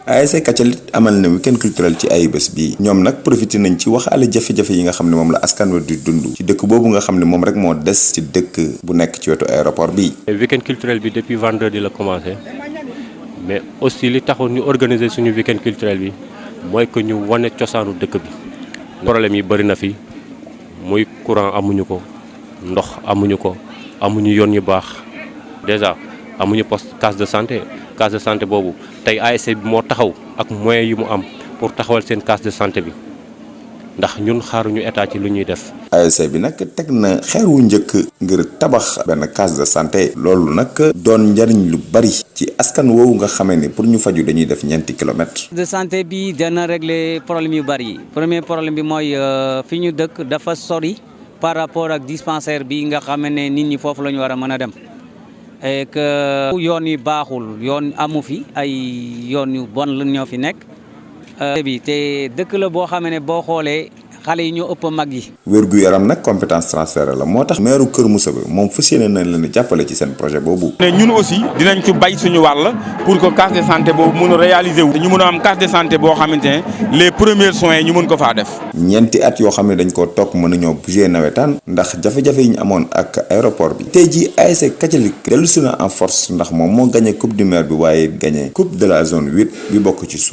ASC Kacalit amal na week-end culturel ci ay bés bi ñoom nag profité nañ ci waxaale jafe-jafe yi nga xam ne moom la askan wa di dund ci dëkk boobu nga xam ne moom rek moo des ci dëkk bu nekk ci wetu aéroport bi. week-end culturel bi depuis vendredi la commencé mais aussi li taxoon ñu organiser suñu week-end culturel bi mooy que ñu wane cosaanu dëkk bi. problème yi bëri na fi muy courant amuñu ko ndox amuñu ko amuñu yoon yu baax déjà amuñu poste case de santé boobu tey ASC bi moo taxaw ak moyens yi mu am pour taxawal seen case de santé bi ndax ñun xaaruñu état ci lu ñuy def. ASC bi nag teg na xeer wu njëkk ngir tabax benn case de santé loolu nag doon njariñ lu bari ci askan woowu nga xamee ni pour ñu faju dañuy def 4 kilomètres. de santé bi dana régler problème yu bari premier problème bi mooy fi ñu dëkk dafa sori par rapport ak dispensaire bi nga xam ne nit ñi foofu la ñu war a mën a dem. et que yoon yi baaxul yoon amu fi ay yoon yu bon la ñoo fi nekk bi te dëkk la boo xam ne boo xoolee xale yi ñoo ëpp mag yi. wérgu yaram nag compétence transférée la moo tax maire Kër Moussa bi moom fas yéene nañ leen jàppale ci seen projet boobu. mais ñun aussi dinañ ci bay suñu wàll pour que case de santé boobu mën a réaliser wu. ñu mën a am case de santé boo xamante ne les premiers soins ñu mën ko faa def. ñeenti at yoo xam ne dañ koo topp mën nañoo bouger nawetaan ndax jafe-jafe yi ñu amoon ak aéroport bi. tey jii ASC Kacalit dellusi na en force ndax moom moo gagné coupe du maire bi waaye gagné coupe de la zone 8 bi bokk ci suuf.